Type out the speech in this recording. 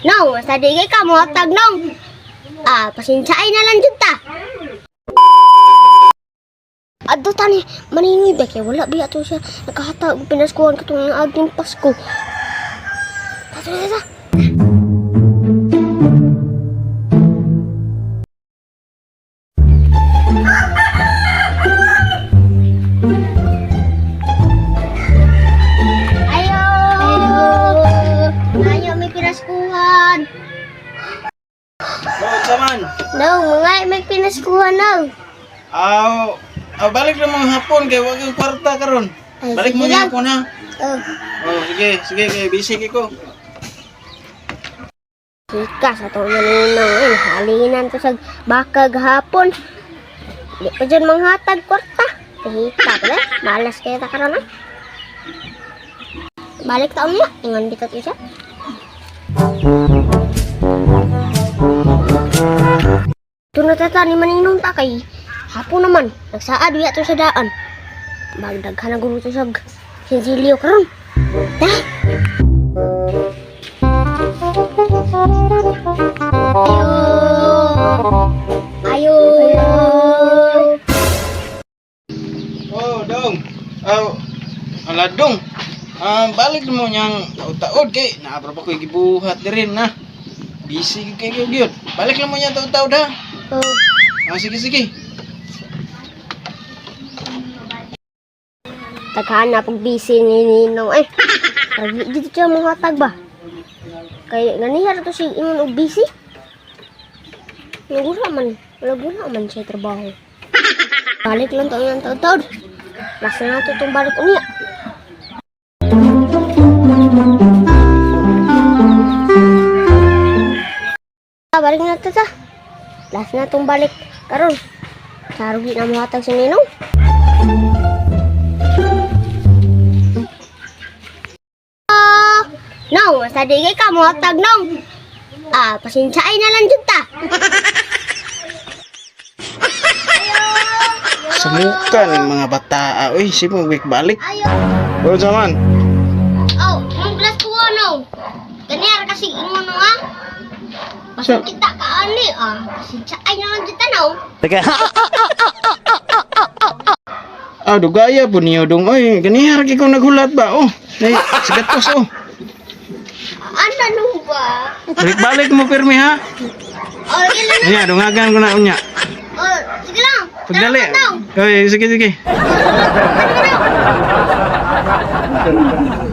Nong, basta di kay ka mohatag, nong. Ah, pasensyaay na lang jud ta. Adto tani maninoy ba kay wala biya to siya nakahatag og pinaskuhan katong aging Pasko. Tato ta. Ayo! Ayo, may pinaskuhan. Oo, saman. Nong, mga may pinaskuhan, nong. Aw, aw, balik na mga hapon kay wag yung kwarta karon. Ay, Balik mo sige niya lang. hapon ha. Oh. Oh, sige, sige kay busy kay ko. Sika sa to maninong eh. Halinan to sa baka gahapon. Di pa dyan manghatag kwarta. Kahita ko na. Malas kaya ta karon ah. Balik taon niya. Ingon dito to siya. Tuna tata ni maninong ta kay hapon naman. Nagsaad uya to sa daan. Magdaghan na guro to sa sinsilyo karon. Ta. Ayo. Ayo. Oh, dong. Aw, ala dong. Ah, balik mo niyang taud-taod kay naabra pa ko'y gibuhat diri na. Busy kay kay gyud. Balik lang mo niya taud-taod ha. Oh. Ah, sige sige. Taghaan na pag busy ni Ninong eh. Lagi dito siya manghatag ba? Kay ganihar to si ingon og busy. Nagula man, nagula man siya trabaho. Balik lang to ang taud-taud. Last na nato tong balik unya. Ah, balik na to ta. Last na tong balik karon. Sarugi na mohatag si Ninong. Nong, basta di kay ka mohatag, nong. Ah, pasensyaay na lang jud ta. Samukan yung mga bata. Ah, uy, sige mo balik. Ayo. Oh, saman. Oh, mong glass ko nong. Ganyan kasi ingon no ha. Basta kita ka ani ah, pasensyaay na lang jud ta, nong. Teka. Ah, dugaya po niyo dong. Oy, ganihar kay ko naghulat ba? Oh, ay, sigatos oh. Ana nung ba? Balik-balik mo pirmi ha. Oh, sige lang. Unya, dungagan ko na unya. Oh, sige lang. Pagdali. Salamat, nong. Oy, sige sige. Salamat, nong.